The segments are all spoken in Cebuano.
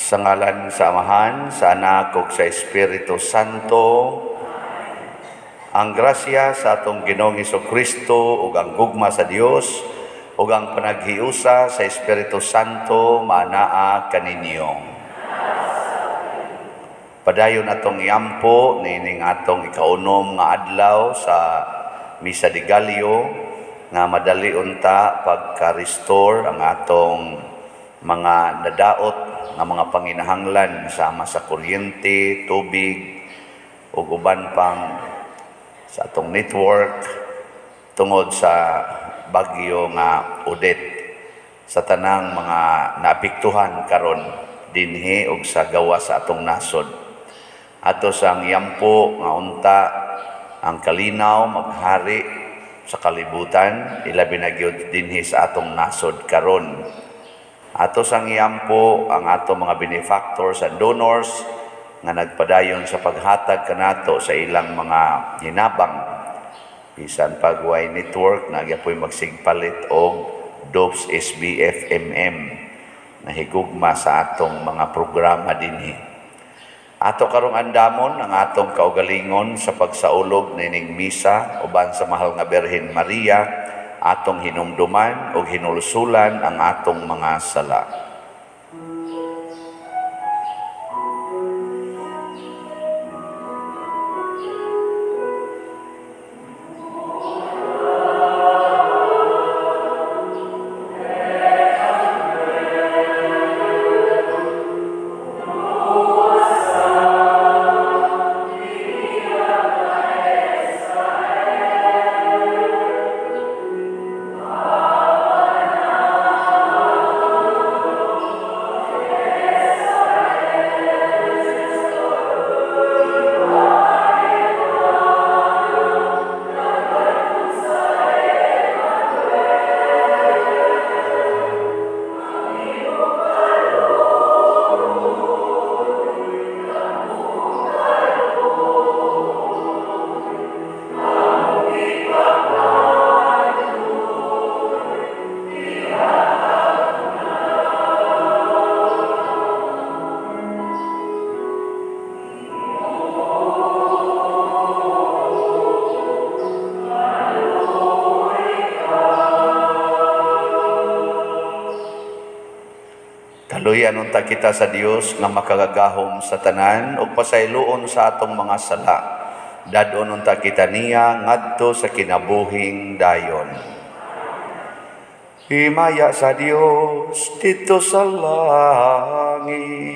Sa ngalan sa Amahan, sa Anak ug sa Espiritu Santo, ang grasya sa atong Ginoong Kristo ug ang gugma sa Dios ug ang panaghiusa sa Espiritu Santo maanaa kaninyo. Padayon atong iampo niining atong ikaunom nga adlaw sa Misa de Gallo nga madali unta pagka-restore ang atong mga nadaot nga mga panginahanglan sama sa kuryente, tubig ug uban pang sa atong network tungod sa bagyo nga Odette sa tanang mga naapektuhan karon dinhi ug sa gawas sa atong nasod. Ato sang yampo nga unta ang kalinaw maghari sa kalibutan, ilabi na gyud dinhi sa atong nasod karon. Ato sang yampo ang ato mga benefactors and donors nga nagpadayon sa paghatag kanato sa ilang mga hinabang. Bisan pag way network, nagyapoy magsigpalit og Dopes SBFMM na higugma sa atong mga programa dinhi. Ato karong andamon ang atong kaugalingon sa pagsaulog nining misa uban sa mahal nga Birhen Maria, atong hinumduman ug hinulsulan ang atong mga sala. Kaluyan unta kita sa Dios nga makagagahom sa tanan ug pasayloon sa atong mga sala. Dad-on unta kita niya ngadto sa kinabuhing dayon. Himaya sa Dios didto sa langit.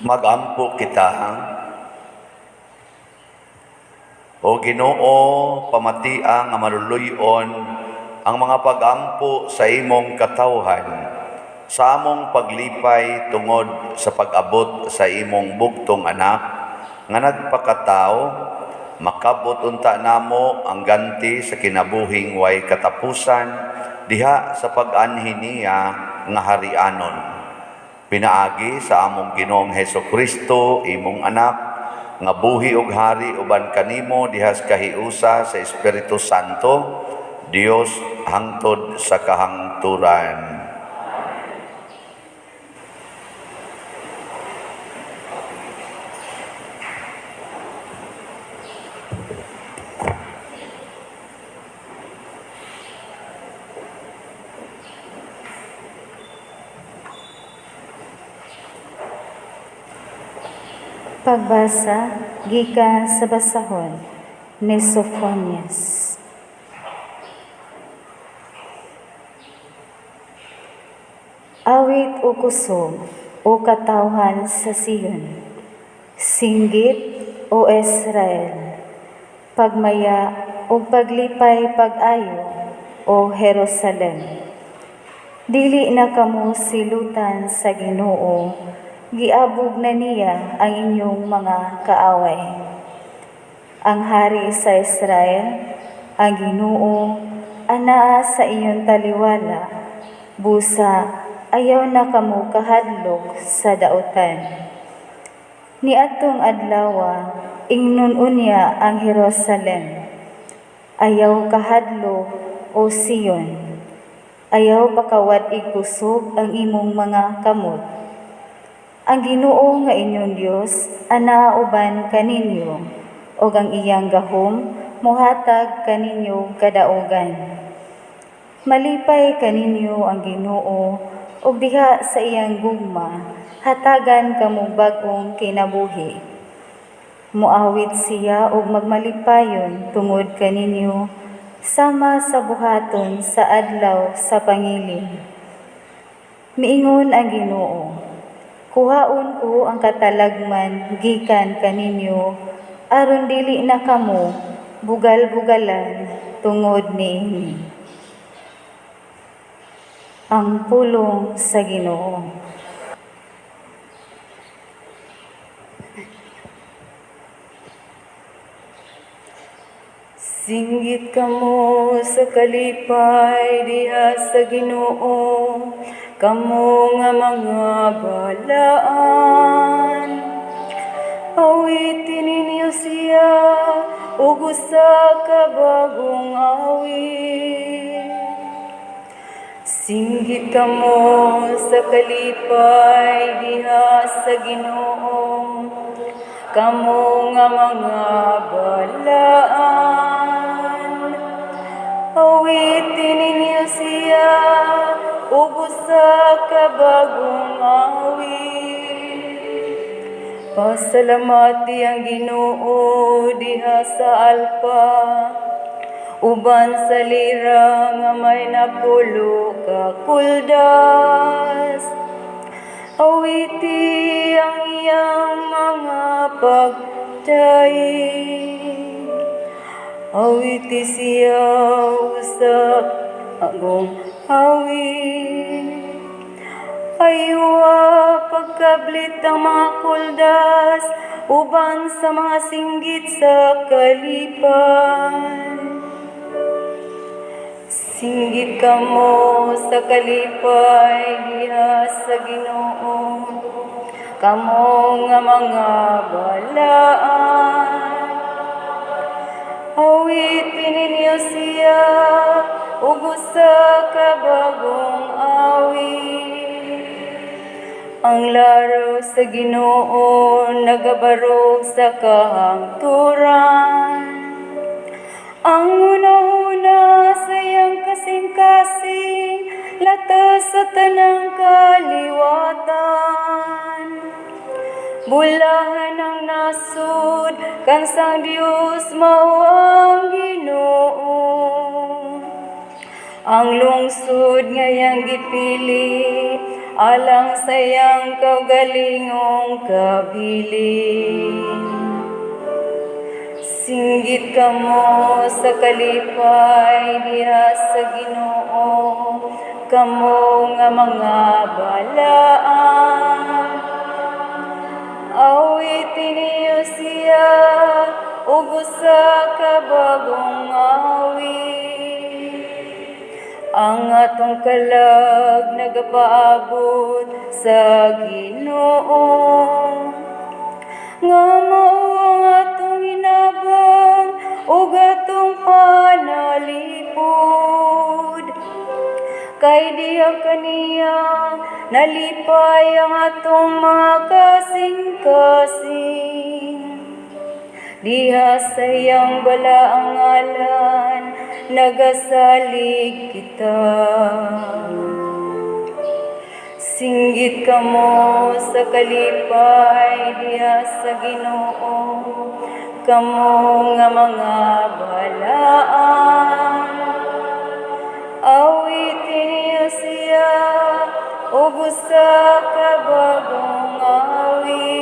Magampo kita. O Ginoo, pamatia nga maluluy-on ang mga pagampo sa imong katawhan sa among paglipay tungod sa pag-abot sa imong bugtong anak nga nagpakatao, makabot unta namo ang ganti sa kinabuhing way katapusan diha sa pag-anhi niya nga harianon. Pinaagi sa among Ginoong Heso Kristo, imong anak, nga buhi ug hari uban kanimo diha sa kahiusa sa Espiritu Santo, Dios hangtod sa kahangturan. Pagbasa gikan sa basahon ni Sofonias. Awit o kusog, o katawhan sa Sion. Singgit, o Israel. Pagmaya o paglipay pag-ayo, o Jerusalem. Dili na kamo silutan sa Ginoo, giabog na niya ang inyong mga kaaway. Ang hari sa Israel, ang Ginoo, anaa sa inyong taliwala, busa ayaw na kamo kahadlok sa dautan. Niadtong adlawa, ingnon unya ang Jerusalem, ayaw kahadlok, o Sion. Ayaw pakawad-ig kusog ang imong mga kamot. Ang Ginoo nga inyong Dios anaa uban kaninyo, ug ang iyang gahom mohatag kaninyo kadaugan. Malipay kaninyo ang Ginoo, ug diha sa iyang gugma hatagan kamo bag-ong kinabuhi. Moawit siya ug magmalipayon tungod kaninyo, sama sa buhaton sa adlaw sa pangilin. Miingon ang Ginoo, kuhaon ko ang katalagman gikan kaninyo, aron dili na kamo bugal-bugalan tungod niini. Ang pulong sa Ginoo. Singgit kamo sa kalipay diha sa Ginoo, kamo nga mga balaan. Awitin ninyo siya ug usa ka bag-ong awit. Singgit kamo sa kalipay diha sa Ginoo, kamo nga mga balaan. Awitin ninyo siya ug usa ka bag-ong awit. Pasalamati ang Ginoo diha sa alpa, uban sa lira nga may napulo ka kuldas. Awiti ang iyang mga pagdaig. Awiti siya usa agong awit. Aywa pagkablit ang mga kuldas, uban sa mga singgit sa kalipay. Singgit kamo sa kalipay diha sa Ginoo, kamo nga mga balaan. Awitin ninyo siya ug usa ka bag-ong awit. Ang laro sa Ginoo nagabarog sa kahangturan. Ang una-una sa iyang kasing-kasing, latas sa tanang kaliwatan. Bulahan ang nasud, kansang Dios mao ang Ginoo. Ang lungsod nga iyang gipili, alang sa iyang kaugalingong kabilin. Singgit kamo sa kalipay diha sa Ginoo, kamo nga mga balaan. Awitin niyo siya og usa ka bag-ong awit. Ang atong kalag nagapaabot sa Ginoo, nga mao ang atong hinabang ug atong panalipod. Kay diha kaniya nalipay ang atong mga kasing-kasing. Diha sa iyang balaang ngalan nagasalig kita. Singgit kamo sa kalipay diha sa Ginoo, kamo nga mga balaan. Awitin niyo siya og usa ka bag-ong awit.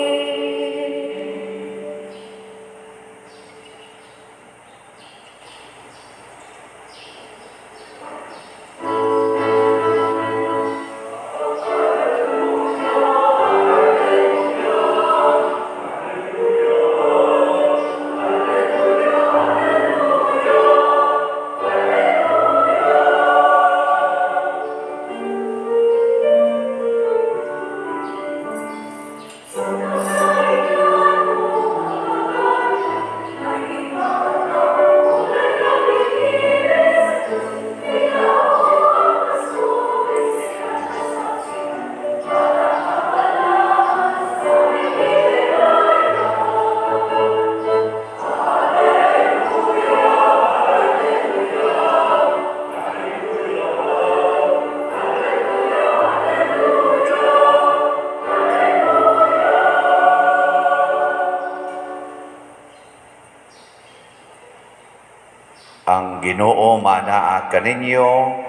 Ang Ginoo manaa kaninyo.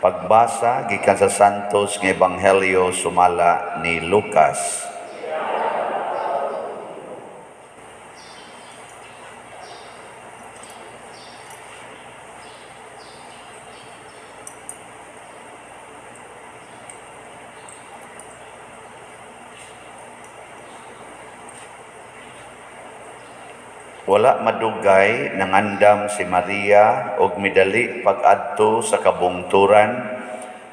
Pagbasa gikan sa Santos nga Ebanghelyo sumala ni Lucas. Wala madugay nangandam si Maria og midali pag-adto sa kabungturan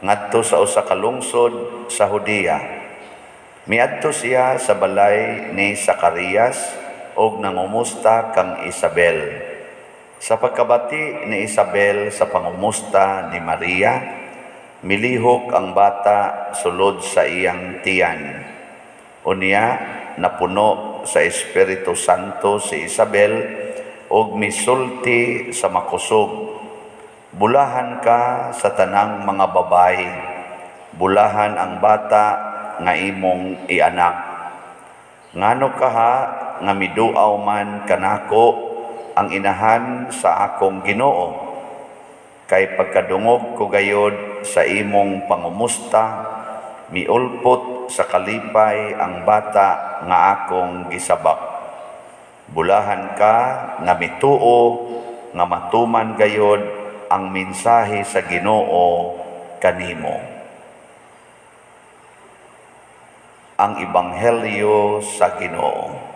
ngadto sa usa ka lungsod sa Judea. Miadto siya sa balay ni Zacarias og nangumusta kang Isabel. Sa pagkabati ni Isabel sa pangumusta ni Maria, milihok ang bata sulod sa iyang tiyan. Unya napuno sa Espiritu Santo si Isabel og misulti sa makusog. Bulahan ka sa tanang mga babayi, bulahan ang bata nga imong ianak. Ngano kaha nga miduaw man kanako ang inahan sa akong Ginoo? Kay pagkadungog ko gayod sa imong pangumusta, miulpot sa kalipay ang bata nga akong gisabak. Bulahan ka nga mituo nga matuman gayod ang mensahe sa Ginoo kanimo. Ang Ebanghelyo sa Ginoo.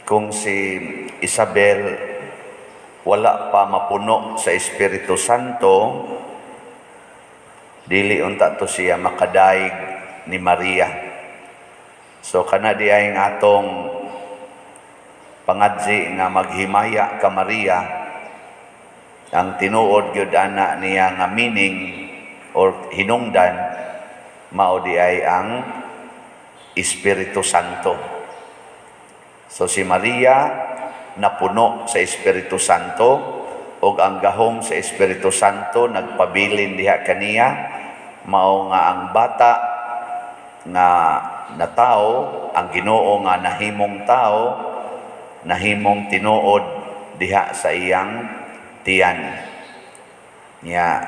Kung si Isabel wala pa mapuno sa Espiritu Santo, dili unta to siya makadaig ni Maria. So kana di ay atong pangadzi nga maghimaya ka Maria, ang tinuod gyud ana niya nga meaning or hinungdan mao di ay ang Espiritu Santo. So si Maria napuno sa Espiritu Santo ug ang gahom sa Espiritu Santo nagpabilin diha kaniya, mao nga ang bata nga natawo, ang Ginoo nga nahimong tao, nahimong tinuod diha sa iyang tiyan. Nya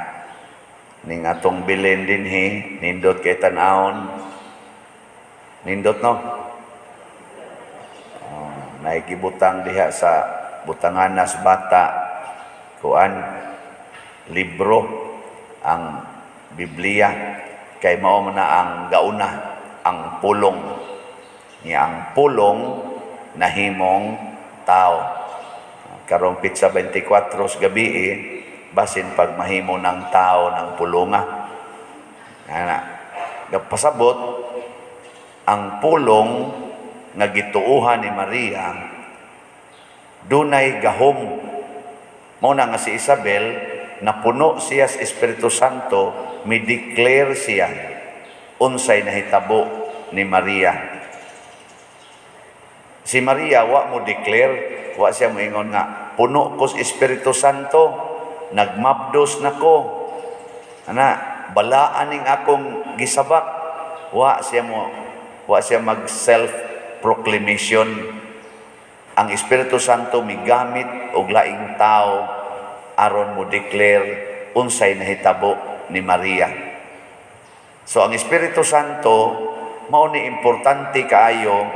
ning atong bilin dinhi, nindot kay tan-awon. Nindot, no? Oh, naigibutang diha sa butanganas bata kuan libro, ang Biblia, kay mao man na ang gauna, ang pulong. Niya ang pulong nahimong tao. Karong pitsa 24 sa gabi eh, basin pag mahimo ng tao ng pulunga. Ana, pasabot ang pulong nga gituuhan ni Maria dunay gahom. Mao na nga si Isabel, napuno siya sa Espiritu Santo, mi-declare siya unsay nahitabo ni Maria. Si Maria wa mo declare, wa siya moingon nga puno ko sa Espiritu Santo, nagmabdos na ko. Ana, balaan ning akong gisabak. Wa siya mag self proclamation. Ang Espiritu Santo migamit og laing tao aron mo declare unsay nahitabo ni Maria. So ang Espiritu Santo mao ni importante kaayo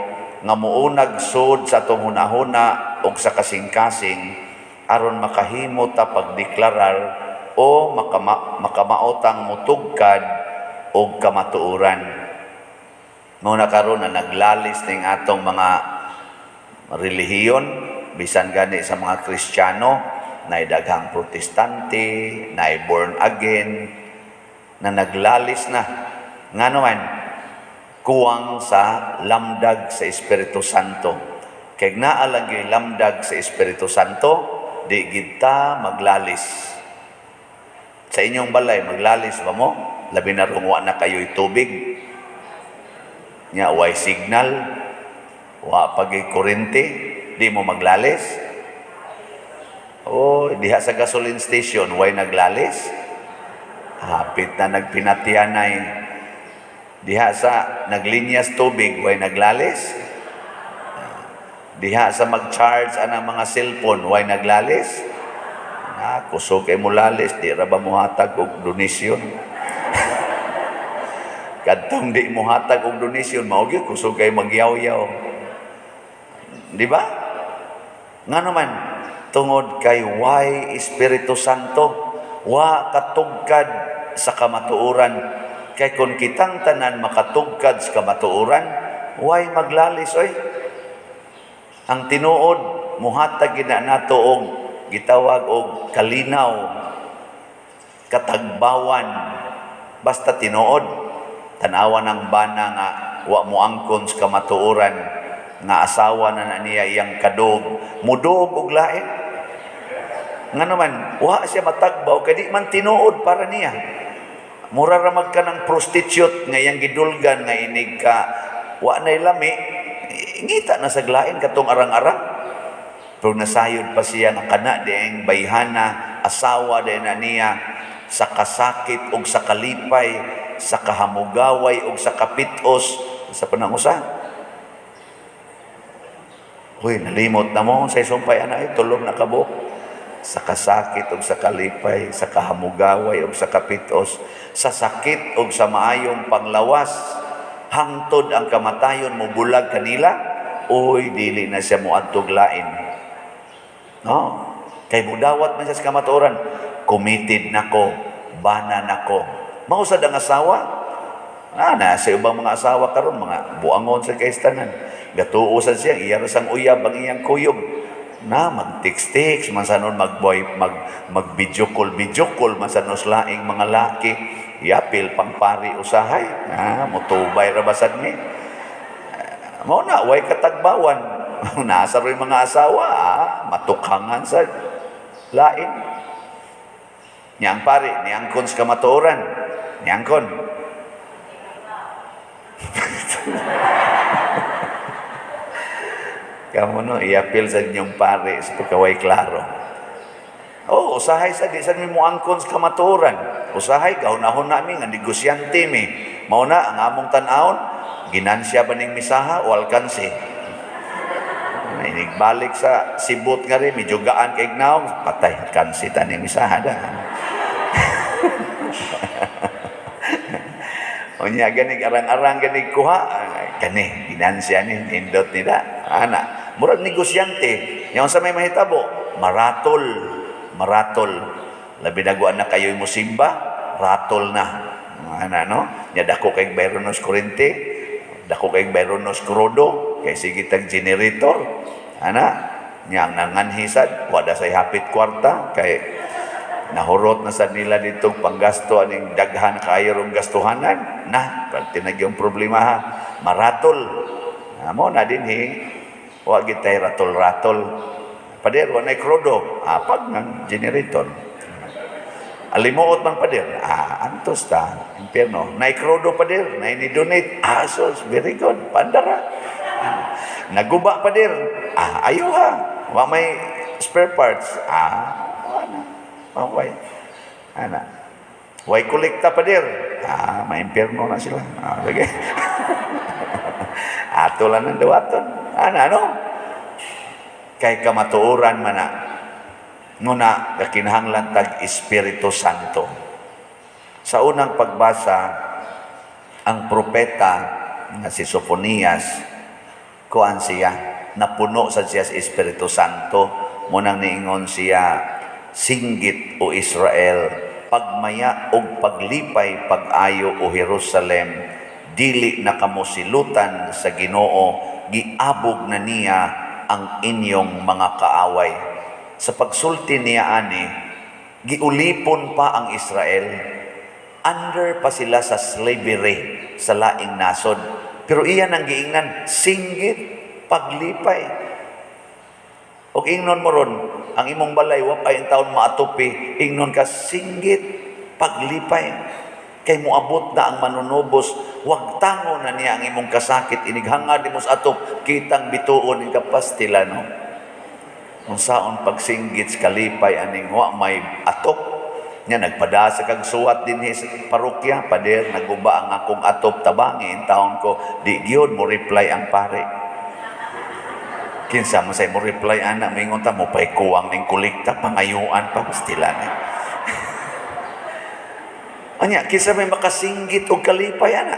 nga muunag sud sa atong hunahuna ug sa kasing-kasing aron makahimo ta pagdeklarar o makamaotang mutugkad og kamatuoran. Mao na karon na naglalis ning atong mga relihiyon, bisan gani sa mga Kristiyano, nay daghang Protestante, nay born again, na naglalis na. Ngano man, kuwang sa lamdag sa Espiritu Santo. Kay naa lang gyud lamdag sa Espiritu Santo, di gid ta maglalis. Sa inyong balay, maglalis ba mo? Labi na rung wa na kayo'y tubig. Nya, way signal, wa pa'y kuryente, di mo maglalis. Oh, diha sa gasoline station, way naglalis. Hapit na nagpinatyanay. Diha sa naglinyas tubig, way naglalis. Diha sa mag-charge anang mga cellphone, way naglalis. Na, kusog kay mulalis, di ra ba muhatag og donasyon? Kadtong di muhatag og donasyon, mao gyud kusog kay magyaw-yaw. Di ba? Nga naman, tungod kay way Espiritu Santo, wa katugkad sa kamatuoran. Kay kung kitang tanan makatugkad sa kamatuoran, way maglalis oy. Ang tinuod muhatag gid na nato og gitawag og kalinaw, katagbawan, basta tinuod. Tanawa ng bana nga wa mo angkon sa kamatuoran, nga asawa na na niya iyang kadog, mudog og lain. Nga naman, wa siya matagbaw kay di man tinuod para niya. Mura ra mag ka ng prostitute nga iyang gidulgan nga inig ka wa nay lami, ngita na sa lain katong arang-arang. Pero nasayod pa siya nga kana dieng bayhana, asawa din na niya sa kasakit og sa kalipay, sa kahamugaway og sa kapitos sa panangusa. Uy, nalimot na mo sa isumpay ana ay tulong na kabuk. Sa kasakit og sa kalipay, sa kahamugaway og sa kapitos, sa sakit og sa maayong panglawas, hangtod ang kamatayon mo bulag kanila, uy, dili na siya moadtog lain. No? Kay mudawat man siya sa kamatuoran, committed nako, bana nako. Mao sad ang asawa. Ah, na sa ubang mga asawa karon mga buangon sa kaistanan. Gatuo sad siya, iya ra sang uyab ang iyang kuyog. Na mag-text-text man sa nun, mag-boy, mag video call man sa nos laing mga laki. Yapil pang pari usahay. Ah, mutubay ra basad ni. Mao na way katagbawan. Nasa rin mga asawa, ah, matukhangan sa lain. Niyang pari, niyangkon sa kamatuoran. Niyangkon. Kamu no, iapil sa inyong pari sa pagkaway klaro. Oh, usahay sa di sa mi moangkon sa kamatuoran. Usahay gahunahon nami nga negosyante mi. Mao na ang among tan-awon, Ginansya ba ning misaha o alkansi? Inigbalik sa sibot nga rin, medyo gaan kay nawong, patay, alkansi ta ning misaha da. Unya ganig arang-arang ganig kuha, kani ginansya ni nindot nila. Ana, murag negosyante, nya unsa may mahitabo? Maratol, maratol. Labi na na kayo mo simba, ratol na. Ana no? Nya dako kay bayronos kurente, dako kay bayronos krudo, kay sige tag generator. Ana, nya ang nanganhisad, wala say hapit kwarta kay nahurot na sa nila dito panggasto aning daghan kaayo rong gastuhanan na parte na yung problema ha maratol mo na dinhi wa gid tay ratol-ratol pader wa nay krudo apag ng generator alimuot man pader antos ta impierno nay krudo pader nay ni donate sos very good pandara naguba pader ayo ha wa may spare parts ana. Okay. Ana. Way kolekta pa dir. Maimpierno na sila. Lagi. Ato lang ang dawaton. Ana, ano? Kay kamatuoran man na. Nguna, kakinahanglan tag Espiritu Santo. Sa unang pagbasa, ang propeta nga si Sofonias, kuan siya, napuno sa siya sa Espiritu Santo, munang niingon siya, singgit o Israel, pagmaya og paglipay pag-ayo o Jerusalem, dili na kamo silutan sa Ginoo, giabog na niya ang inyong mga kaaway. Sa pagsulti niya ani, giulipon pa ang Israel. Under pa sila sa slavery sa laing nasod. Pero iyan ang giingnan, singgit, paglipay. Og ingnon mo ron, ang imong balay wa pa yung taon maatupi, ingnon ka singgit, paglipay. Kay moabot na ang manunubos, wag tango na niya ang imong kasakit, inighangad nimo sa atop, kitang bituon ning kapastila no. Unsaon pagsinggit sa kalipay aning wa may atop. Nya nagpadasa kag suwat dinhi sa parokya, pader naguba ang akong atop tabangi in taon ko, di gyud mo reply ang pare. Kinsa man say mo reply ana, mingon ta mo pay kuwang ning kolekta pangayuan pa pastila ni. Anya kinsa may makasinggit og kalipay ana?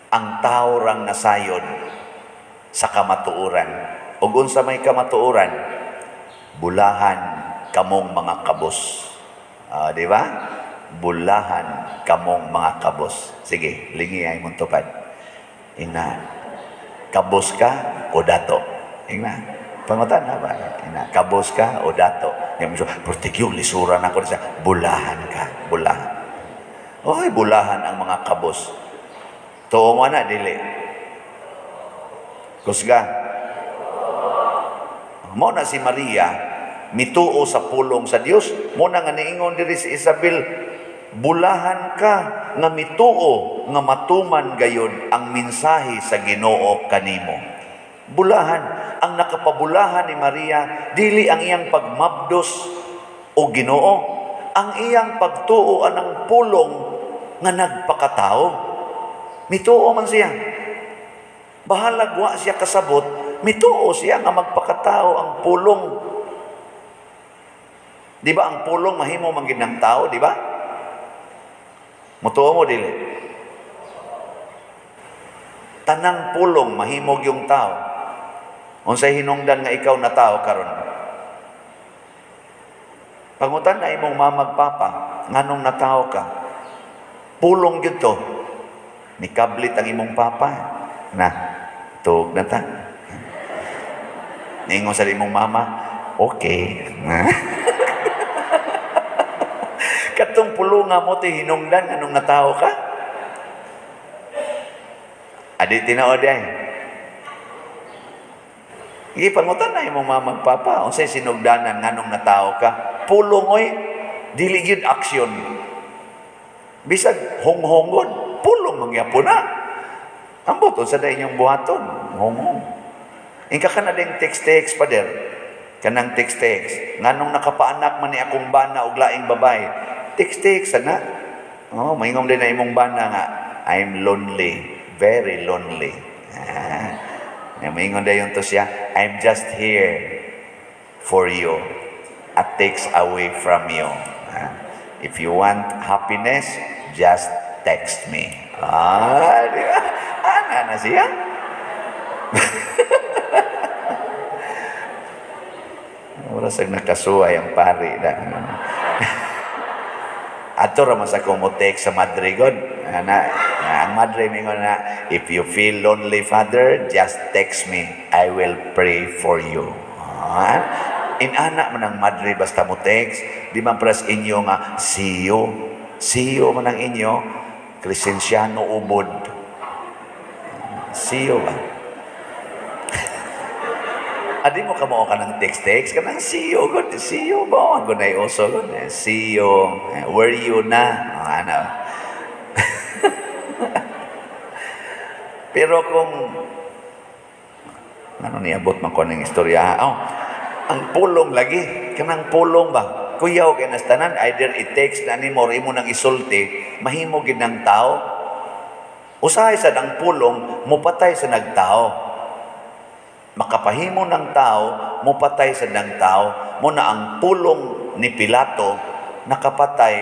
Ang tao rang nasayod sa kamatuoran. Ug unsa may kamatuoran? Bulahan kamong mga kabos. Di ba? Bulahan kamong mga kabos. Sige, lingi ay mong tupad. Ina, kabos ka o dato? Ina, pangutan na ba? Ina, kabos ka o dato? Nya mo pero lisuran ako sa bulahan ka, bulahan. Oy, bulahan ang mga kabos. Tuo mo na dili. Kusga. Mo na si Maria mituo sa pulong sa Dios. Mo na nga niingon diri si Isabel, bulahan ka nga mituo nga matuman gayod ang mensahe sa Ginoo kanimo. Bulahan ang nakapabulahan ni Maria dili ang iyang pagmabdos o Ginoo, ang iyang pagtuo anang pulong nga nagpakatao. Mituo man siya. Bahalag wa siya kasabot, mituo siya nga magpakatao ang pulong. Di ba ang pulong mahimo man gid ng tao, di ba? Mutuo mo dili. Tanang pulong mahimog yung tao. Unsay hinungdan nga ikaw na tao karon? Pangutan na imong mama ug papa nganong natao ka? Pulong gyud to. Nikablit ang imong papa. Na, tuog na ta. Ningon sa imong mama, okay. Katong pulunga mo ti hinungdan anong natao ka? Adi tinuod ay. Sige, pangutan na imong mama ug papa, unsay sinugdanan nganong natao ka? Pulong oy, dili gyud aksyon. Bisag honghongon, pulong mangyapon na. Ambot unsa na inyong buhaton, honghong. Ingka ka na ding text-text pader. Kanang text-text. Nganong nakapaanak man ni akong bana og laing babae. Text-text ana. Oh, mahingom din na imong bana nga I'm lonely, very lonely." Ah, moingon dayon to siya, "I'm just here for you. A text away from you. Ah, if you want happiness, just text me." Ah, di ba? Ana na siya. Wala sa nakasuway ang pari na. Ato ra man sa ko mo text sa madre god. Ana, ang madre mingon na, "If you feel lonely, Father, just text me. I will pray for you." Ah, inana man ang madre basta mo text, di man pras inyo nga see you. See you man ang inyo, Crescenciano Ubod. See you ba? Adi mo kamo ka ng text-text, kanang see you, good, see you ba? Ang gunay uso, good. See you, where you na? Ah, ano. Pero kung, ano niabot man ko ng istorya, oh, ang pulong lagi, kanang pulong ba? Kuyaw kay nastanan, either i-text na nimo or imo nang isulti, mahimo gid ng tao. Usahay sad ang pulong, mupatay sa nagtao. Makapahimo ng tao, mupatay sa ng tao, mo na ang pulong ni Pilato nakapatay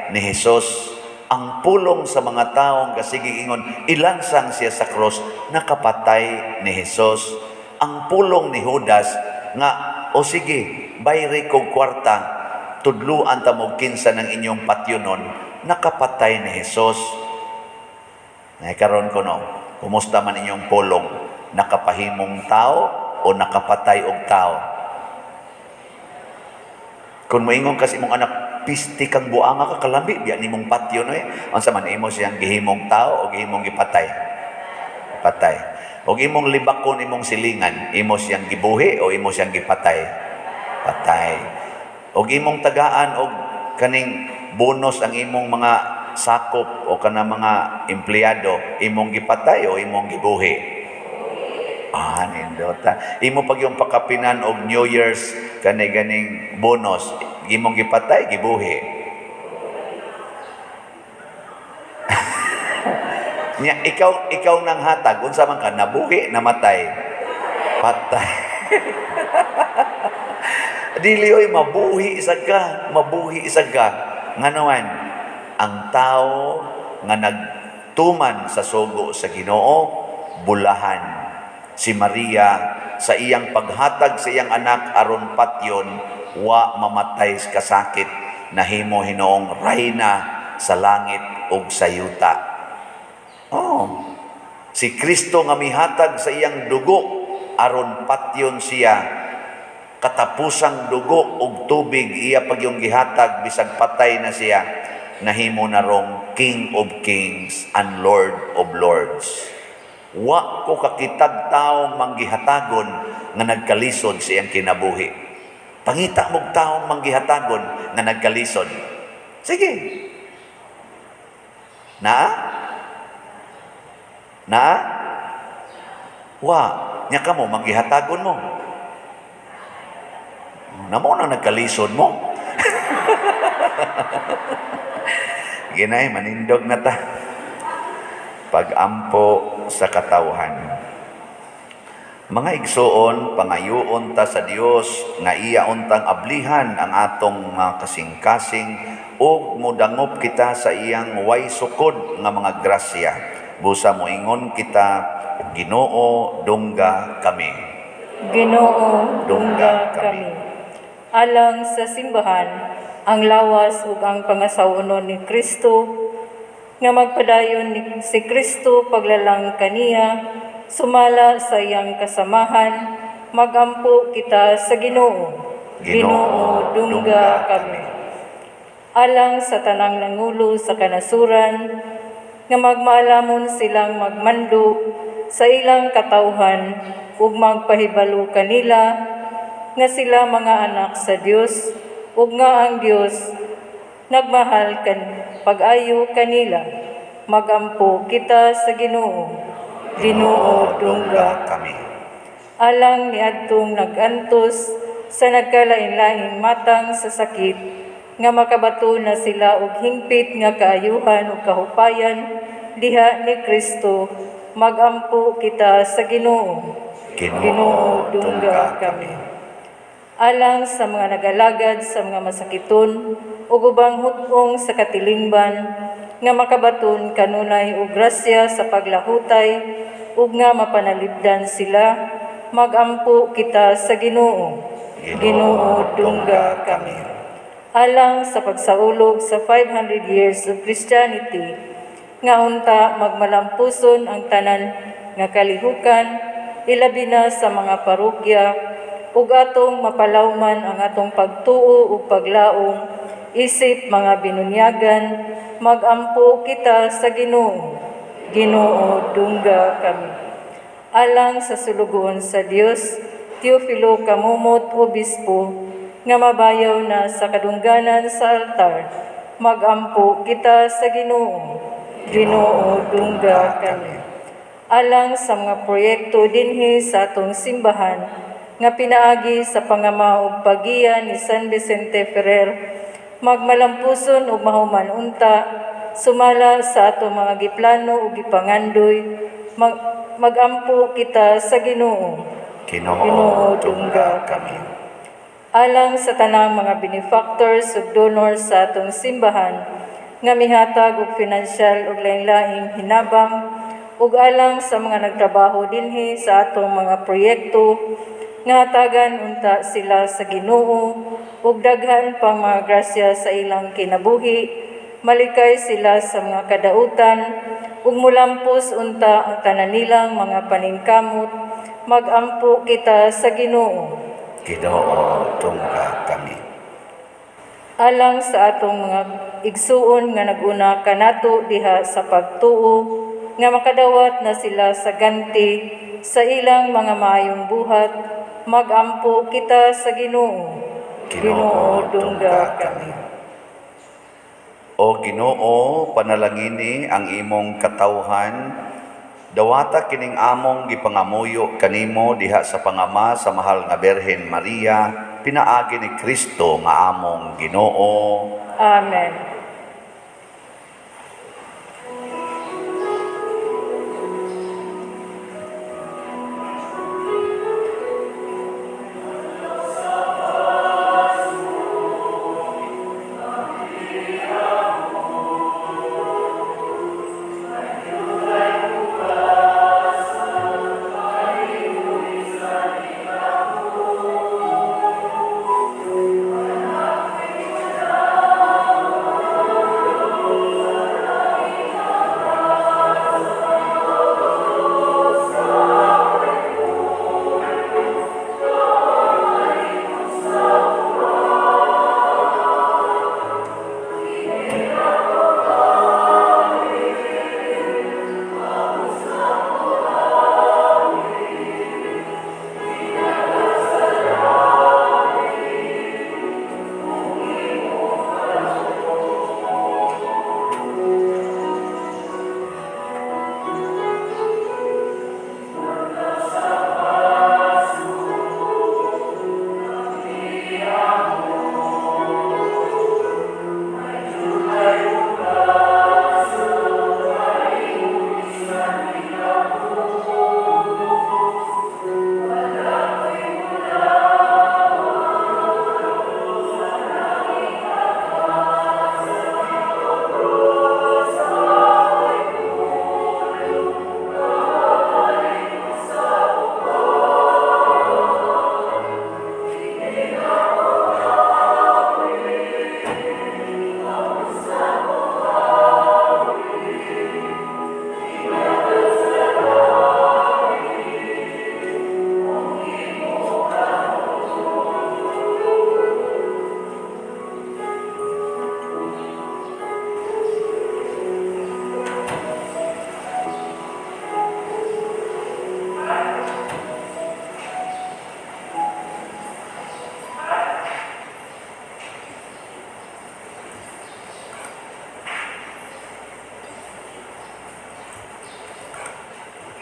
ni Jesus. Ang pulong sa mga taong kasigi ingon, ilansang siya sa cross, nakapatay ni Jesus. Ang pulong ni Judas nga, o sige, bayri kog kwarta, tudluan ta mo kinsa ng inyong patyonon, nakapatay ni Jesus. Karon ko no, kumusta man inyong pulong? Nakapahimong tao o nakapatay og tao? Kung moingon kasi imong anak, pisti kang buanga ka, kalambi, biya nimong patyo no eh. Unsa man imo siyang gihimong tao o gihimong gipatay? Patay. Og imong libakon imong silingan, imo siyang gibuhi o imo siyang gipatay? Patay. Og imong tagaan og kaning bonus ang imong mga sakop o kana mga empleyado, imong gipatay o imong gibuhi? Ah, nindota. Imo pag yung pakapinan og New Year's kani ganing bonus, imong gipatay, gibuhi. Nya ikaw nang hatag unsa man ka nabuhi, namatay? Patay. Dili oy mabuhi isag ka, mabuhi isag ka. Ngano man ang tao nga nagtuman sa sugo sa Ginoo, bulahan. Si Maria sa iyang paghatag sa iyang anak aron patyon, wa mamatay sa kasakit, nahimo hinoong rayna sa langit ug sa yuta. Oh, si Kristo nga mihatag sa iyang dugo aron patyon siya, katapusang dugo ug tubig iya pagyong gihatag bisag patay na siya, nahimo na rong King of Kings and Lord of Lords. Wa ko kakitag taong manggihatagon nga nagkalisod sa iyang kinabuhi. Pangita mo'g taong manggihatagon nga nagkalisod. Sige. Naa? Naa? Wa. Nya ka mo, manggihatagon mo. Namo nang nagkalisod mo. Ginay, manindog na ta. Pagampo sa katawhan. Mga igsuon, pangayuon ta sa Dios nga iya untang ablihan ang atong mga kasing-kasing ug modangop kita sa iyang way sukod nga mga grasya. Busa moingon kita, Ginoo, dungga kami. Ginoo, dungga kami. Alang sa simbahan, ang lawas ug ang pangasawonon ni Kristo, nga magpadayon ni si Kristo paglalang kaniya, sumala sa iyang kasamahan, magampo kita sa Ginoo. Ginoo, dungga kami. Alang sa tanang nangulo sa kanasuran, nga magmaalamon silang magmando sa ilang katawhan ug magpahibalo kanila nga sila mga anak sa Dios ug nga ang Dios nagmahal kan pag-ayo kanila. Magampo kita sa Ginoo. Ginoo, dungga kami. Alang niadtong nag-antos sa nagkalain-laing matang sa sakit, nga makabato na sila og hingpit nga kaayuhan ug kahupayan diha ni Kristo, Magampo kita sa Ginoo. Ginoo, dungga kami. Alang sa mga nagalagad sa mga masakiton ug ubang hut-ong sa katilingban nga makabaton kanunay og grasya sa paglahutay ug nga mapanalipdan sila, magampo kita sa Ginoo. Ginoo, dungga kami. Alang sa pagsaulog sa 500 years of Christianity, nga unta magmalampuson ang tanan nga kalihukan, ilabi na sa mga parokya, ug atong mapalawman ang atong pagtuo ug paglaom isip mga binunyagan, magampo kita sa Ginoo. Ginoo, dungga kami. Alang sa sulugoon sa Dios, Teofilo Camomot Obispo, nga mabayaw na sa kadungganan sa altar, magampo kita sa Ginoo. Ginoo, dungga kami. Alang sa mga proyekto dinhi sa atong simbahan, nga pinaagi sa pangama ug paggiya ni San Vicente Ferrer, magmalampuson ug mahuman unta, sumala sa atong mga giplano ug gipangandoy, magampo kita sa Ginoo. Ginoo, dungga kami. Alang sa tanang mga benefactors ug donors sa atong simbahan, nga mihatag og financial ug lain-laing hinabang, ug alang sa mga nagtrabaho dinhi sa atong mga proyekto, nga hatagan unta sila sa Ginoo ug daghan pang mga grasya sa ilang kinabuhi, malikay sila sa mga kadautan ug mulampos unta ang tanan nilang mga paningkamot, magampo kita sa Ginoo. Ginoo, dungga kami. Alang sa atong mga igsuon nga naguna kanato diha sa pagtuo, nga makadawat na sila sa ganti sa ilang mga maayong buhat, magampo kita sa Ginoo. Ginoo, dungga kami. O Ginoo, panalangini ang imong katawhan, dawata kining among gipangamuyo kanimo diha sa pangama sa mahal nga Birhen Maria, pinaagi ni Kristo nga among Ginoo. Amen.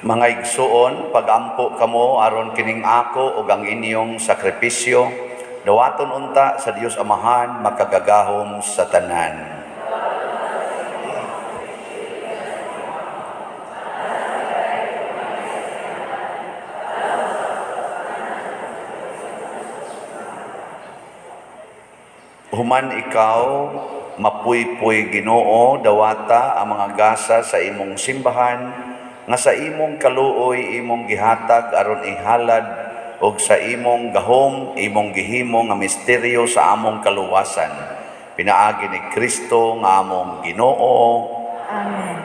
Mga igsuon, pagampo kamo aron kining ako ug ang inyong sakripisyo, dawaton unta sa Dios Amahan makagagahom sa tanan. Human ikaw mapuypuy, Ginoo, dawata ang mga gasa sa imong simbahan nga sa imong kaluoy imong gihatag aron ihalad ug sa imong gahom imong gihimo nga misteryo sa among kaluwasan. Pinaagi ni Kristo nga among Ginoo. Amen.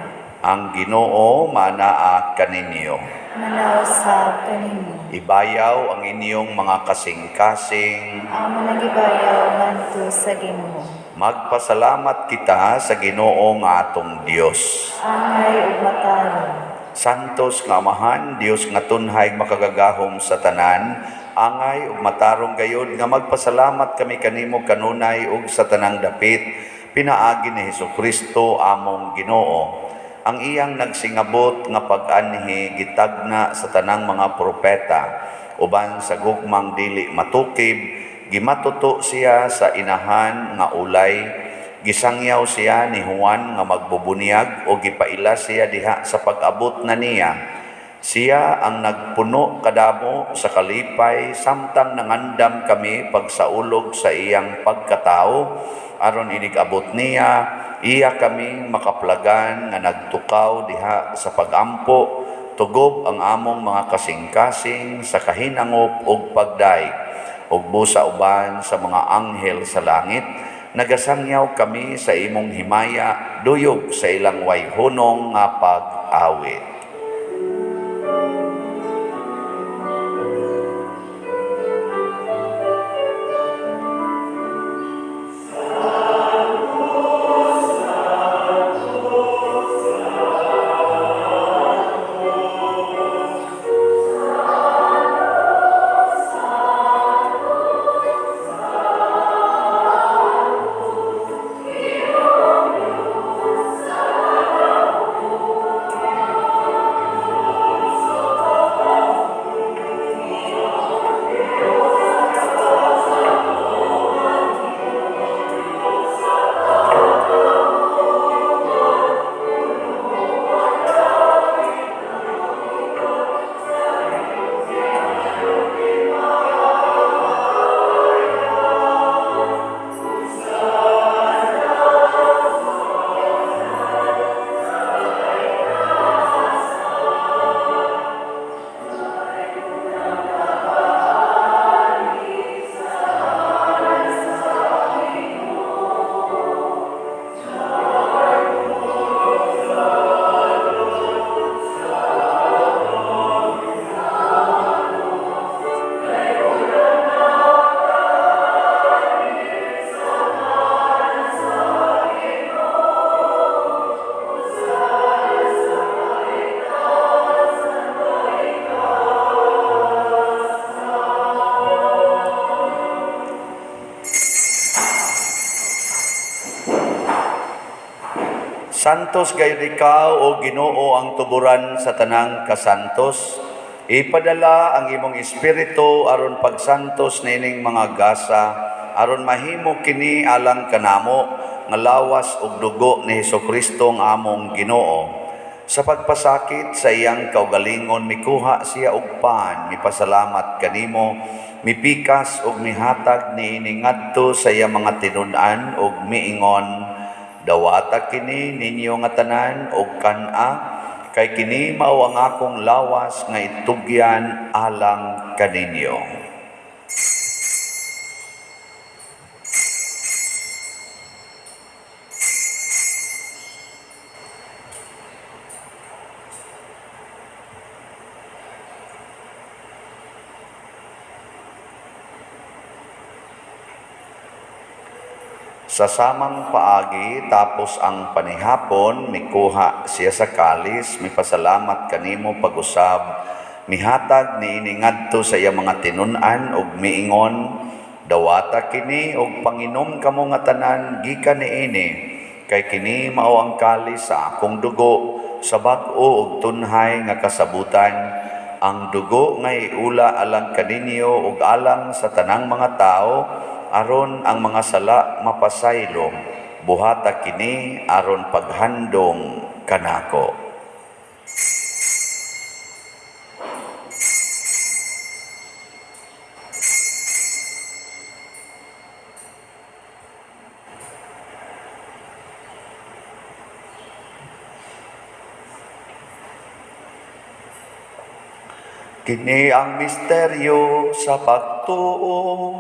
Ang Ginoo manaa kaninyo. Manausab kanimo. Ibayaw ang inyong mga kasing-kasing. Amo nagibayaw ngadto sa Ginoo. Magpasalamat kita sa Ginoo nga atong Dios. Angay ug matarong. Santos nga Amahan, Dios nga tunhay makagagahom sa tanan, angay ug matarong gayod nga magpasalamat kami kanimo kanunay ug sa tanang dapit, pinaagi ni Hesukristo among Ginoo. Ang iyang nagsingabot nga pag-anhi gitagna sa tanang mga propeta, uban sa gugmang dili matukib, gimatuto siya sa inahan nga ulay, gisangyaw siya ni Juan nga magbubunyag o gipaila siya diha sa pag-abot na niya. Siya ang nagpuno kadamo sa kalipay samtang nangandam kami pagsaulog sa iyang pagkatao, aron inig-abot niya, iya kaming makaplagan nga nagtukaw diha sa pagampo, tugob ang among mga kasing-kasing sa kahinangop ug pagday, ug busa uban sa mga anghel sa langit, nagasangyaw kami sa imong himaya, duyog sa ilang wayhunong nga pag-awit. Santos gayud ikaw, o Ginoo, ang tuburan sa tanang kasantos. Ipadala ang imong espiritu aron pagsantos nining mga gasa, aron mahimo kini alang kanamo nga lawas ug dugo ni Hesukristo ang among Ginoo. Sa pagpasakit sa iyang kaugalingon, mikuha siya og pan, mipasalamat kanimo, mipikas ug mihatag niini ngadto sa iyang mga tinun-an ug miingon, dawata kini ninyo nga tanan og kan-a, kay kini mao ang akong lawas nga itugyan alang kaninyo. Sa samang paagi, tapos ang panihapon, mikuha siya sa kalis, mipasalamat kanimo pag-usab, mihatag niini ngadto sa iyang mga tinun-an ug miingon, dawata kini ug panginom kamo nga tanan gikan niini, kay kini mao ang kalis sa akong dugo, sa bag-o ug tunhay nga kasabutan, ang dugo nga iula alang kaninyo ug alang sa tanang mga tao, aron ang mga sala mapasaylo, buhata kini aron paghandong kanako. Kini ang misteryo sa pagtuo.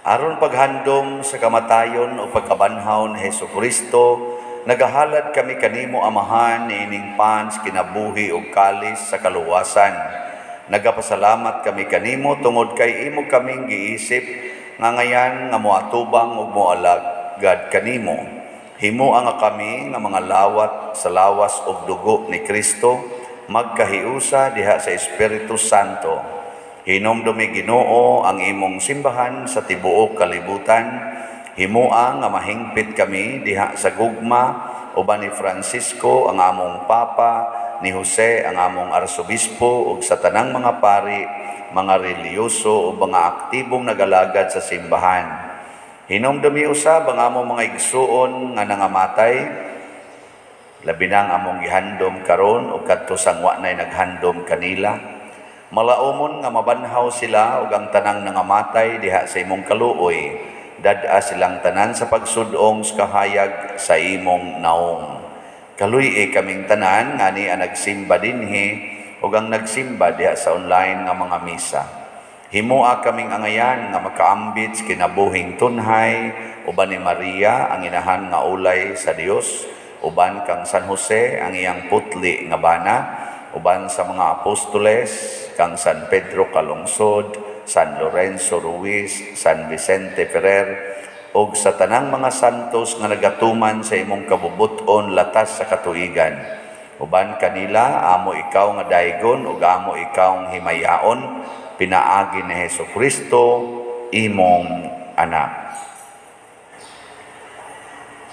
Aron paghandom sa kamatayon o pagkabanhaw ni Hesus Kristo, nagahalad kami kanimo, Amahan, niining pans kinabuhi ug kalis sa kaluwasan. Nagapasalamat kami kanimo tungod kay imo kaming giisip nga ngayan nga moatubang ug moalagad kanimo. Himoa nga kami nga mga lawat sa lawas ug dugo ni Kristo magkahiusa diha sa Espiritu Santo. Hinumdumi, Ginoo, ang imong simbahan sa tibuok kalibutan. Himoa nga mahingpit kami diha sa gugma uban ni Francisco ang among Papa, ni Jose ang among Arsobispo ug sa tanang mga pari, mga relihiyoso ug mga aktibong nagalagad sa simbahan. Hinumdumi usab ang among mga igsuon nga nangamatay, labi na ang among gihandom karon ug kadto sang wa nay naghandom kanila. Malaumon nga mabanhaw sila ug ang tanang nangamatay diha sa imong kaluoy. Dad-a silang tanan sa pagsudong sa kahayag sa imong naong. Kaluy-i kaming tanan nga ni ang nagsimba dinhi ug ang nagsimba diha sa online nga mga misa. Himoa kaming angayan nga makaambit sa kinabuhing tunhay uban ni Maria ang inahan nga ulay sa Dios, uban kang San Jose ang iyang putli nga bana, uban sa mga apostoles kang San Pedro Calungsod, San Lorenzo Ruiz, San Vicente Ferrer, ug sa tanang mga santos nga nagatuman sa imong kabubut-on latas sa katuigan. Uban kanila, amo ikaw nga daygon ug amo ikaw himayaon, pinaagi ni Hesus Kristo, imong anak.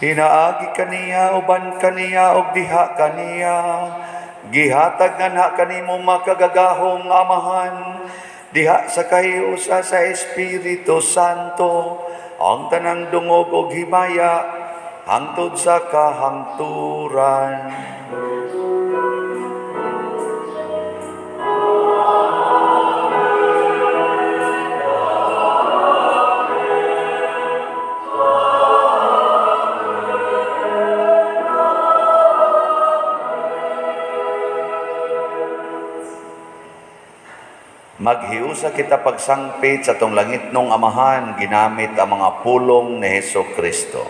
Pinaagi kaniya, uban kaniya, ug diha kaniya, gihatag nganha kanimo makagagahom nga Amahan, diha sa kahiusa sa Espiritu Santo, ang tanang dungog ug himaya hangtod sa kahangturan. Maghiusa kita pagsangpit sa atong langitnong Amahan ginamit ang mga pulong ni Hesus Kristo.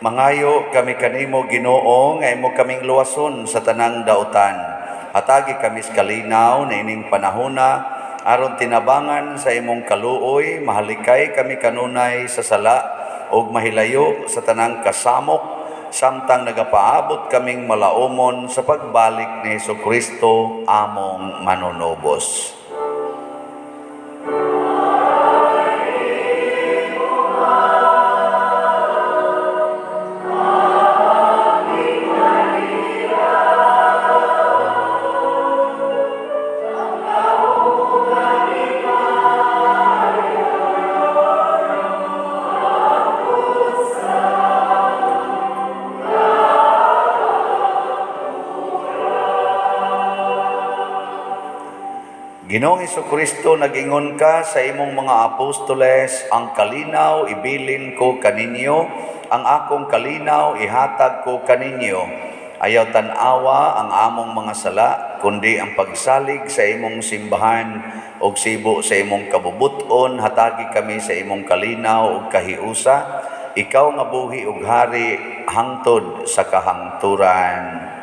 Mangayo kami kanimo, Ginoo, nga imo kaming luwason sa tanang dautan. Hatagi kami sa kalinaw na ining panahona aron tinabangan sa imong kaluoy, mahalikay kami kanunay sa sala ug mahilayo sa tanang kasamok samtang nagapaabot kaming malaumon sa pagbalik ni Hesukristo among manunubos. Ginoong Kristo, nag-ingon ka sa imong mga apostoles, "Ang kalinaw ibilin ko kaninyo, ang akong kalinaw ihatag ko kaninyo. Ayaw tan-awa ang among mga sala, kundi ang pagsalig sa imong simbahan ug sibo sa imong kabubuton, hatagi kami sa imong kalinaw ug kahiusa, ikaw nga buhi ug hari hangtod sa kahangturan."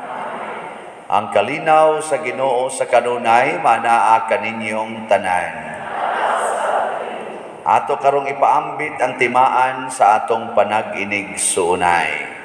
Ang kalinaw sa Ginoo sa kanunay manaa kaninyong tanan. Ato karong ipaambit ang timaan sa atong panag-inig-suunay.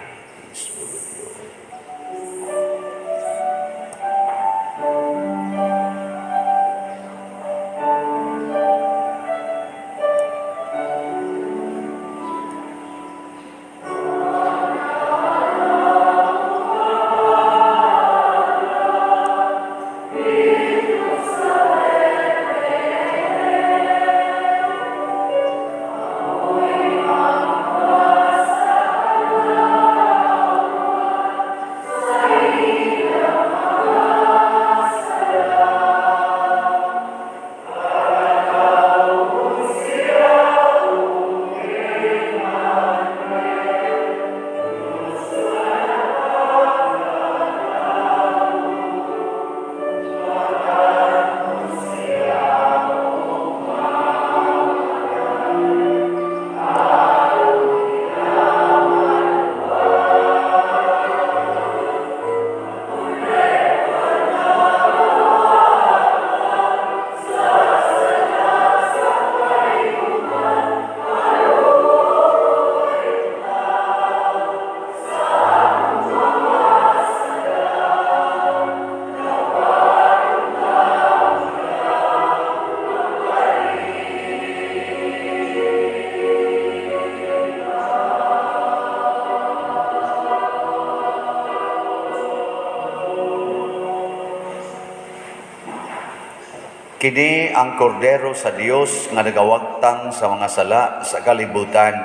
Kini ang kordero sa Dios nga nagawagtang sa mga sala sa kalibutan.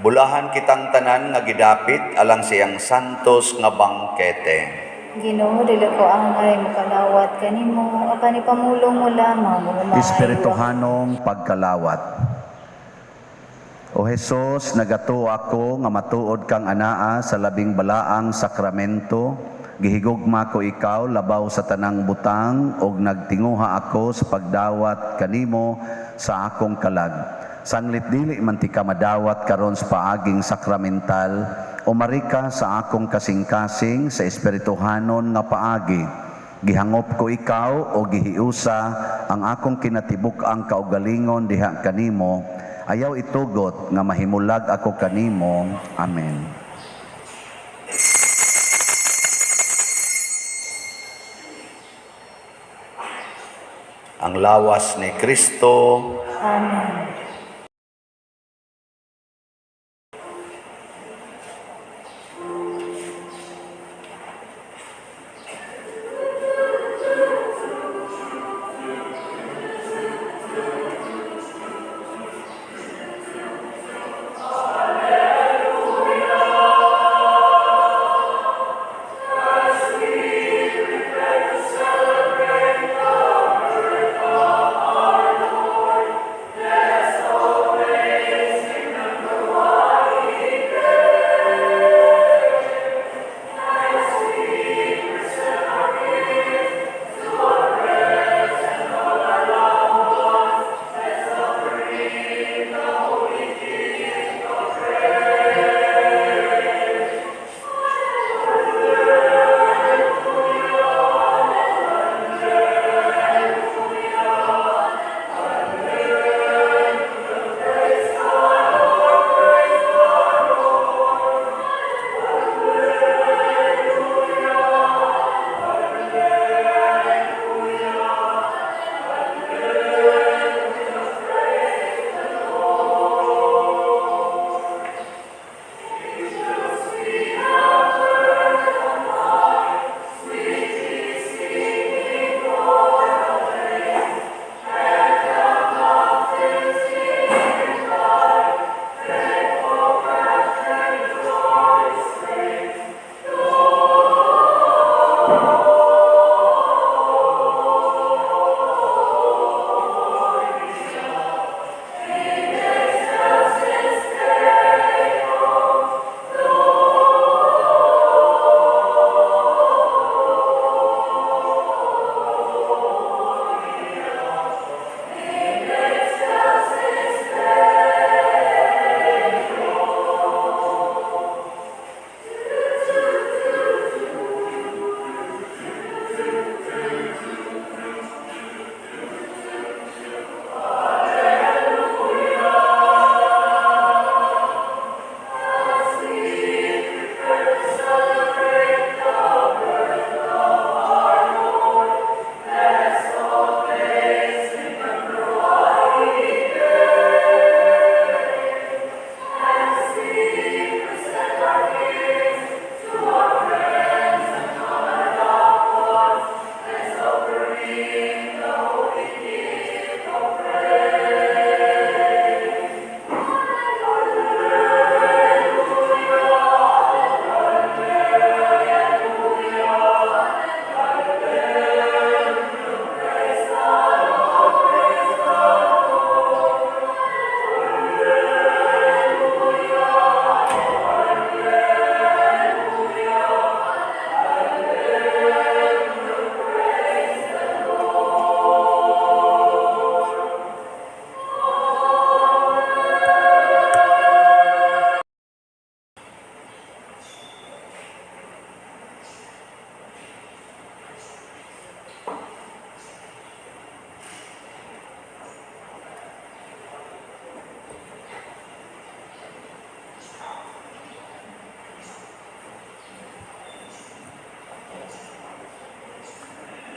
Bulahan kitang tanan nga gidapit alang siyang santos nga bangkete. Ginoo, dili ko angay mokalawat kanimo, apan ipamulong mo lamang ug maayo. Espirituhanong pagkalawat. O Hesus, nagatuo ako nga matuod kang anaa sa labing balaang sakramento. Gihigugma ko ikaw labaw sa tanang butang ug nagtinguha ako sa pagdawat kanimo sa akong kalag. Sanglit dili man ti ka madawat karon sa paaging sakramental, umari ka sa akong kasing-kasing sa espirituhanon nga paagi. Gihangop ko ikaw o gihiusa ang akong kinatibuk-ang kaugalingon diha kanimo. Ayaw itugot nga mahimulag ako kanimo. Amen. Ang lawas ni Kristo. Amen.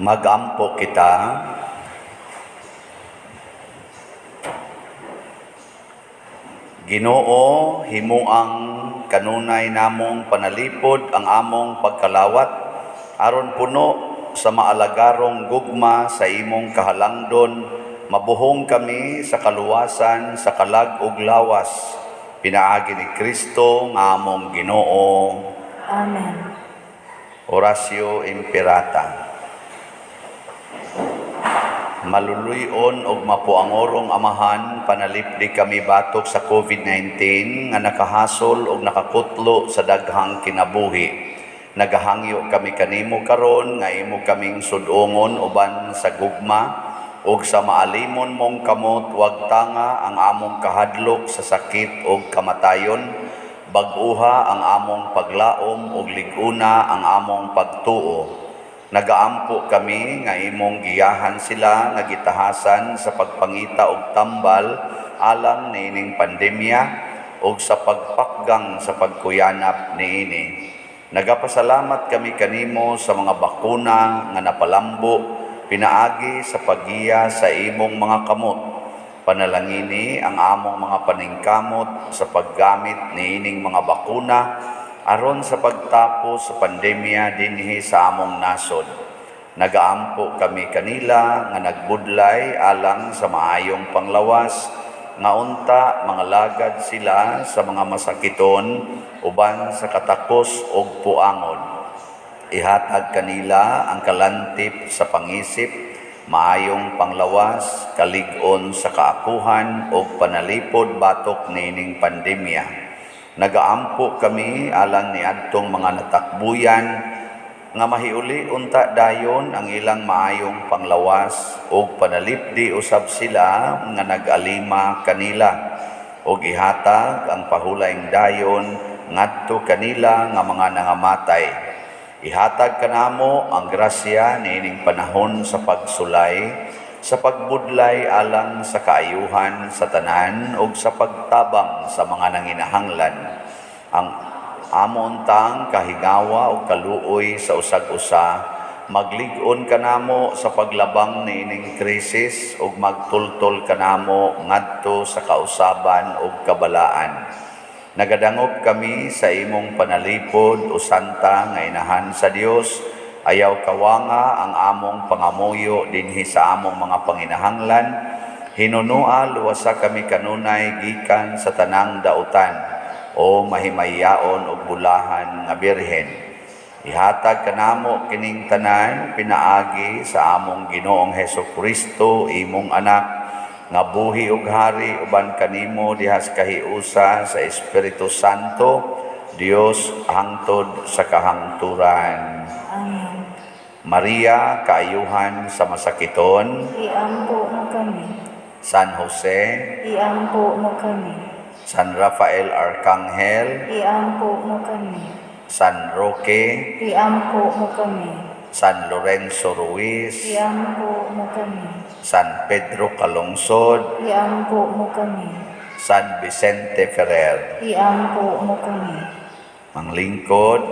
Magampo kita. Ginoo, himuang kanunay namong panalipod ang among pagkalawat aron puno sa maalagarong gugma sa imong kahalangdon, mabuhong kami sa kaluwasan sa kalag ug lawas pinaagi ni Kristo nga among Ginoo. Amen. Oratio Imperata. Maluluy-on og mapuangorong Amahan, panalipdi kami batok sa COVID-19 nga nakahasol og nakakutlo sa daghang kinabuhi. Nagahangyo kami kanimo karon nga imo kaming sudongon uban sa gugma ug sa maalimon mong kamot, wag tanga ang among kahadlok sa sakit ug kamatayon. Bag-uha ang among paglaom ug lig-una ang among pagtuo. Nagaampo kami nga imong giyahan sila nga gitahasan sa pagpangita og tambal alang niining pandemya ug sa pagpakgang sa pagkuyanap niini. Nagapasalamat kami kanimo sa mga bakuna nga napalambo pinaagi sa paggiya sa imong mga kamot. Panalangini ang among mga paningkamot sa paggamit niining mga bakuna aron sa pagtapos sa pandemya dinhi sa among nasod. Nagaampo kami kanila nga nagbudlay alang sa maayong panglawas, nga unta mga lagad sila sa mga masakiton uban sa katakos og puangon. Ihatag kanila ang kalantip sa pangisip, maayong panglawas, kalig-on sa kaakuhan og panalipod batok niining pandemya. Nagaampo kami alang niadtong mga natakbuyan nga mahiuli unta dayon ang ilang maayong panglawas og panalipdi usab sila nga nag-alima kanila og ihatag ang pahulayng dayon ngadto kanila nga mga nangamatay. Ihatag kanamo ang grasya niining panahon sa pagsulay, sa pagbudlay alang sa kaayuhan sa tanan ug sa pagtabang sa mga nanginahanglan. Ang amo untang kahigawa ug kaluoy sa usag-usa, maglig-on kanamo sa paglabang niining krisis ug magtultol kanamo ngadto sa kausaban ug kabalaan. Nagadangop kami sa imong panalipod o santa nga inahan sa Dios. Ayaw kawanga ang among pangamuyo dinhi sa among mga panginahanglan. Hinunua luwasa kami kanunay gikan sa tanang dautan o mahimayaon og bulahan nga birhen. Ihatag kanamo kining tanan pinaagi sa among Ginoong Hesus Kristo, imong anak, nga buhi ug hari uban kanimo diha sa kahiusa sa Espiritu Santo, Dios hangtod sa kahangturan. Amen. Maria, kaayuhan sa masakiton. Iampo mo kami. San Jose. Iampo mo kami. San Rafael Arcangel. Iampo mo kami. San Roque. Iampo mo kami. San Lorenzo Ruiz. Iampo mo kami. San Pedro Calungsod. Iampo mo kami. San Vicente Ferrer. Iampo mo kami. Manglingkod,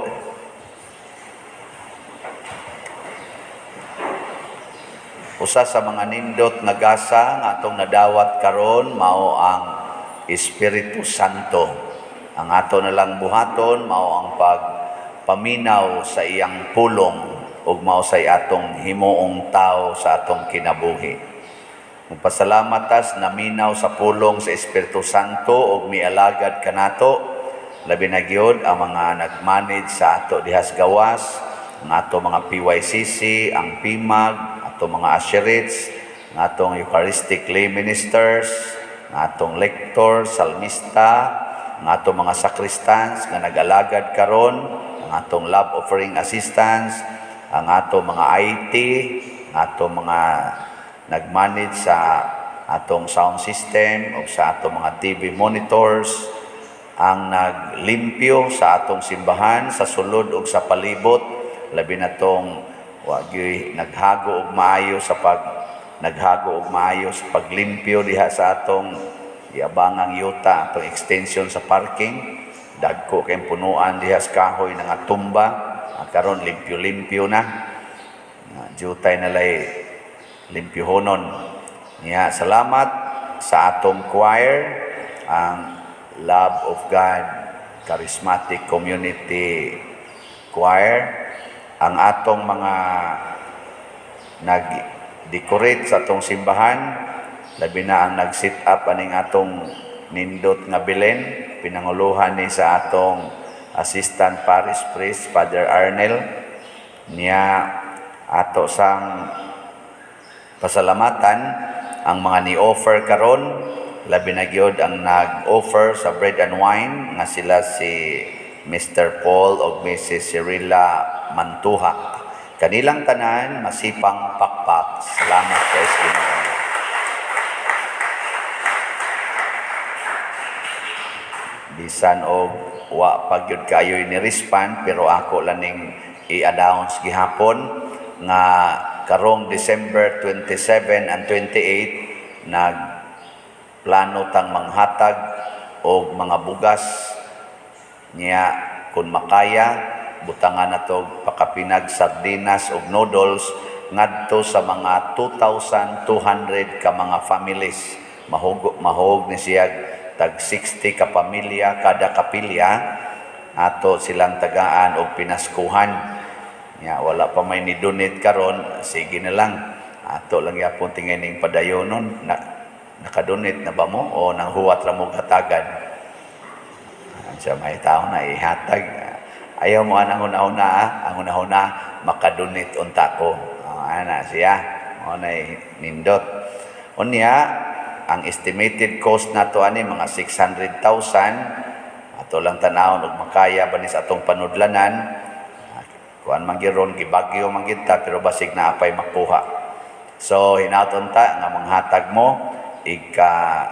usa sa mga nindot nga gasa nga atong nadawat karon mao ang Espiritu Santo. Ang ato na lang buhaton mao ang pagpaminaw sa iyang pulong ug mao say atong himuong tao sa atong kinabuhi. Magpasalamat tas naminaw sa pulong sa Espiritu Santo ug mialagad kanato. Labi na gyud ang mga nag-manage sa ato dihas gawas, ang ato mga PYCC, ang PIMAG, ato mga usherates, ang atong Eucharistic lay ministers, ang atong lector, salmista, ang atong mga sacristans nga nag-alagad karon, ang atong love offering assistants, ang atong mga IT, ang atong mga nag-manage sa atong sound system o sa atong mga TV monitors, ang naglimpyo sa atong simbahan sa sulod ug sa palibot, labi na tong wa gyud naghago og maayo sa pag naghago og maayo sa paglimpyo diha sa atong iabangang yuta, atong extension sa parking. Dagko kay punuan diha sa kahoy nga tumba. Karon limpyo-limpyo na. Jutay na lay limpyohonon. Nya salamat sa atong choir, ang Love of God Charismatic Community Choir, ang atong mga nag-decorate sa atong simbahan, labi na ang nag-set up aning atong nindot nga Belen, pinanguluhan ni sa atong Assistant Parish Priest, Father Arnel. Niya ato sang pasalamatan ang mga ni-offer karon, labi na gyud ang nag-offer sa bread and wine nga sila si Mr. Paul ug Mrs. Cyrilla Mantuha. Kanilang tanan, masipang pakpak. Salamat kay Ginoo. Bisan og wa pa gyud kayo ni respond, pero ako lang ning i-announce gihapon nga karong December 27 and 28 nagplano tang manghatag og mga bugas. Niya kung makaya, butangan nato pakapinag sardinas og noodles ngadto sa mga 2,200 ka mga families. Mahog, mahog ni siya tag 60 ka pamilya kada kapilya. Ato silang tagaan og pinaskuhan. Nya wala pa may ni donate karon, sige na lang, ato lang yapon tingay ning padayonon. Na, nakadonate na ba mo o nang huwat ra mo hatagan? Siya may tao na ihatag. Ayaw mo anang una-una, ah. Ang una-una makadonate unta ko. Oh, ana siya. Mo na nindot. Unya, ang estimated cost nato ani mga 600,000. Ato lang tanawon og makaya ba ni sa atong panudlanan. Kuan man gyud, gibagyo man gyud ta, pero basig na apay makuha. So hinaut unta nga manghatag mo ika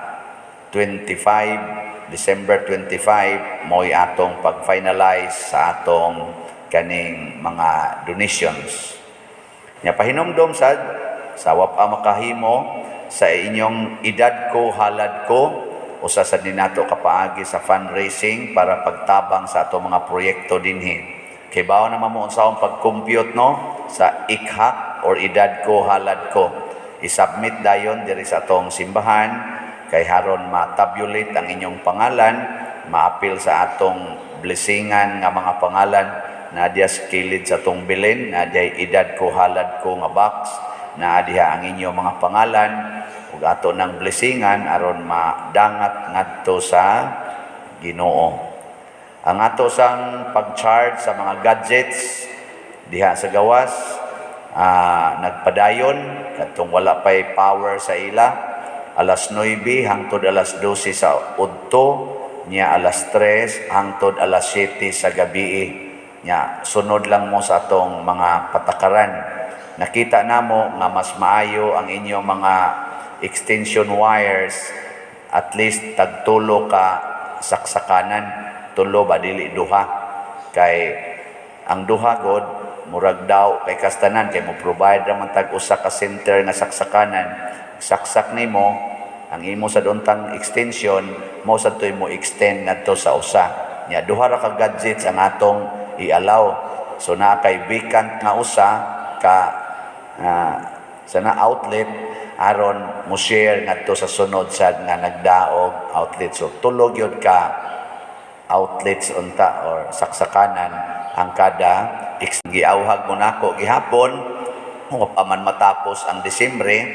25, December 25, mo'y atong pag-finalize sa atong kaning mga donations. Nya pahinumdom sad sa wa pa makahimo sa inyong edad ko, halad ko, usa sa ninato kapaagi sa fundraising para pagtabang sa atong mga proyekto dinhi. Kay bawo naman mo unsaon pag-compute, no, sa ikhak or edad ko, halad ko. I-submit dayon diri sa atong simbahan kay haron ma-tabulate ang inyong pangalan, maapil sa atong blessingan nga mga pangalan na diya sa kilid sa atong bilin, na diya edad ko, halad ko nga box, na diha ang inyong mga pangalan ug ato ng blessingan aron madangat ngadto sa Ginoo. Ang ato sang pag-charge sa mga gadgets diha sa gawas, nagpadayon kadtong wala pay power sa ila, alas 9 hangtod alas 12 sa udto, nya alas 3 hangtod alas 7 sa gabi. Nya sunod lang mo sa atong mga patakaran. Nakita namo nga mas maayo ang inyong mga extension wires, at least tagtulo ka saksakanan, tulo ba, dili duha, kay ang duha god murag daw kay kastanan, kay mo provide ra man tag usa ka center nga saksakanan. Saksak nimo ang imo sa duntang extension mo sad toy mo extend ngadto sa usa. Nya duha ra ka gadgets ang atong i-allow, so naa kay vacant nga usa ka sana outlet aron mo share ngadto sa sunod sad nga nagdaog outlet. So tulo gyud ka outlets unta or saksakanan ang kada. Giawhag mo nako gihapon, wa pa man matapos ang Disyembre,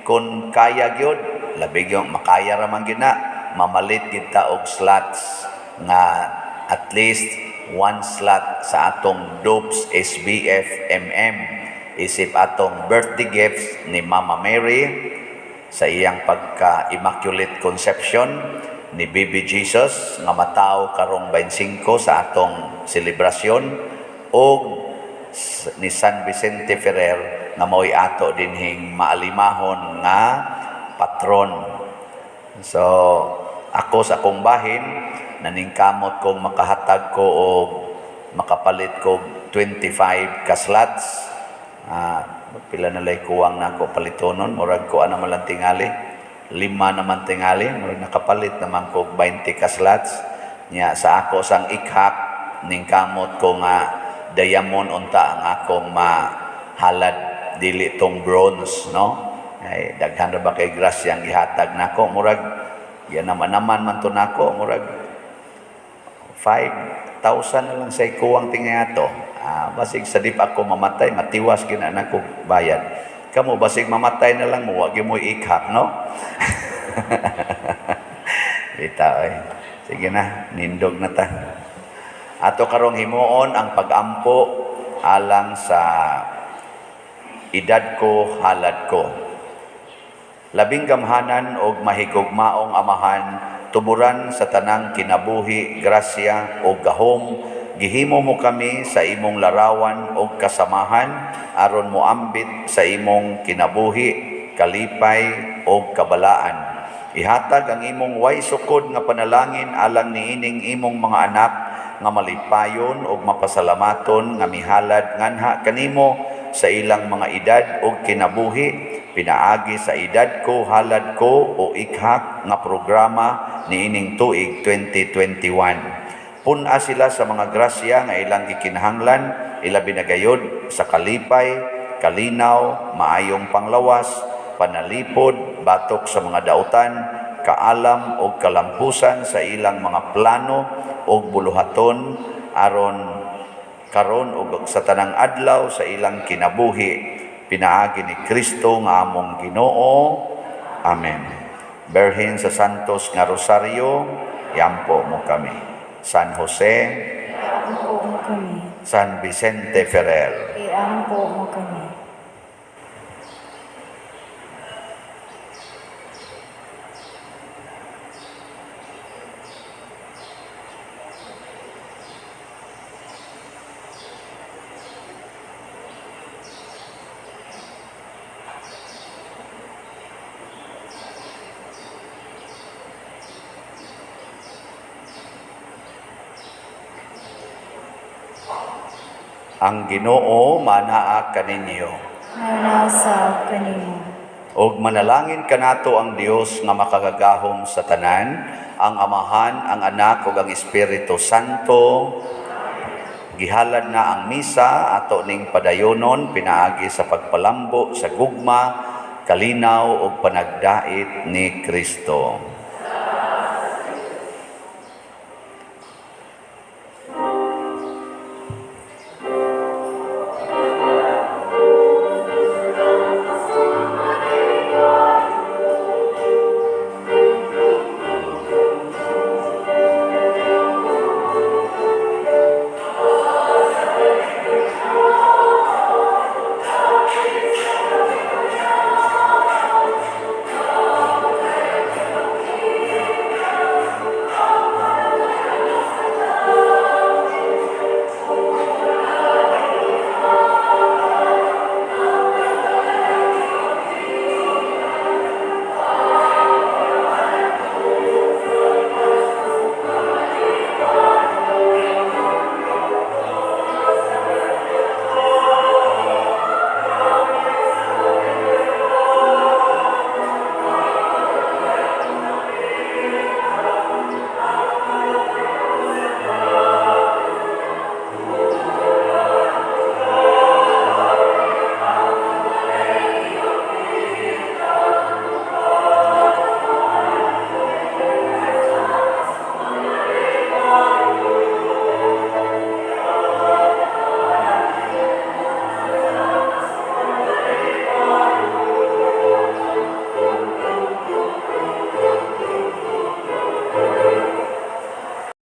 kung kaya gyud, labi gyud makaya ra man gyud na, mamalit gyud ta og slots nga at least one slot sa atong Dopes SBF MM isip atong birthday gifts ni Mama Mary sa iyang pagka-Immaculate Conception ni Baby Jesus nga mataw karong 25 sa atong selebrasyon, og ni San Vicente Ferrer nga mao'y ato dinhing maalimahon nga patron. So ako sa akong bahin, naningkamot kong makahatag ko o makapalit ko 25 ka slots. Pila na lay kuwang nako palitonon, murag ko ana man lang tingali. 5 naman tingali, murag nakapalit naman ko 20 ka slots. Nya sa ako sang ikhak, ningkamot ko nga diamond unta ang akong mahalad. Dili tong bronze, no? Ay, daghan ra ba kay grasya ang gihatag nako? Murag yan naman naman man to nako, murag 5,000 na lang sa ikuwang tingato. Basig sa di pa ako mamatay, matiwas gina nako bayad. Kamo basig mamatay na lang mo, wag mo ikhak, no? Bitaw ay. Sige na, nindog na ta. Ato karong himuon ang pagampo alang sa edad ko, halad ko. Labing gamhanan og mahigugmaong Amahan, tuburan sa tanang kinabuhi, grasya o gahom, gihimo mo kami sa imong larawan og kasamahan aron moambit sa imong kinabuhi, kalipay og kabalaan. Ihatag ang imong way sukod nga panalangin alang niining imong mga anak nga malipayon og mapasalamaton nga mihalad nganha kanimo sa ilang mga edad og kinabuhi, pinaagi sa edad ko, halad ko o ikhak nga programa niining tuig 2021. Pun-a sila sa mga grasya nga ilang gikinahanglan, ilabi na gayod sa kalipay, kalinaw, maayong panglawas, panalipod, batok sa mga dautan, kaalam og kalampusan sa ilang mga plano og buluhaton aron karon og sa tanang adlaw sa ilang kinabuhi, pinaagi ni Kristo nga among Ginoo. Amen. Berhen sa Santos nga Rosario, yampo mo kami. San Jose, Iampo mo kami. San Vicente Ferrer, Iampo mo kami. Ang Ginoo manaa kaninyo. Manasa kanimo. Og manalangin kanato ang Dios nga makagagahom sa tanan, ang Amahan, ang Anak ug ang Espiritu Santo. Gihalad na ang misa ato ning padayonon pinaagi sa pagpalambo sa gugma, kalinaw ug panagdait ni Kristo.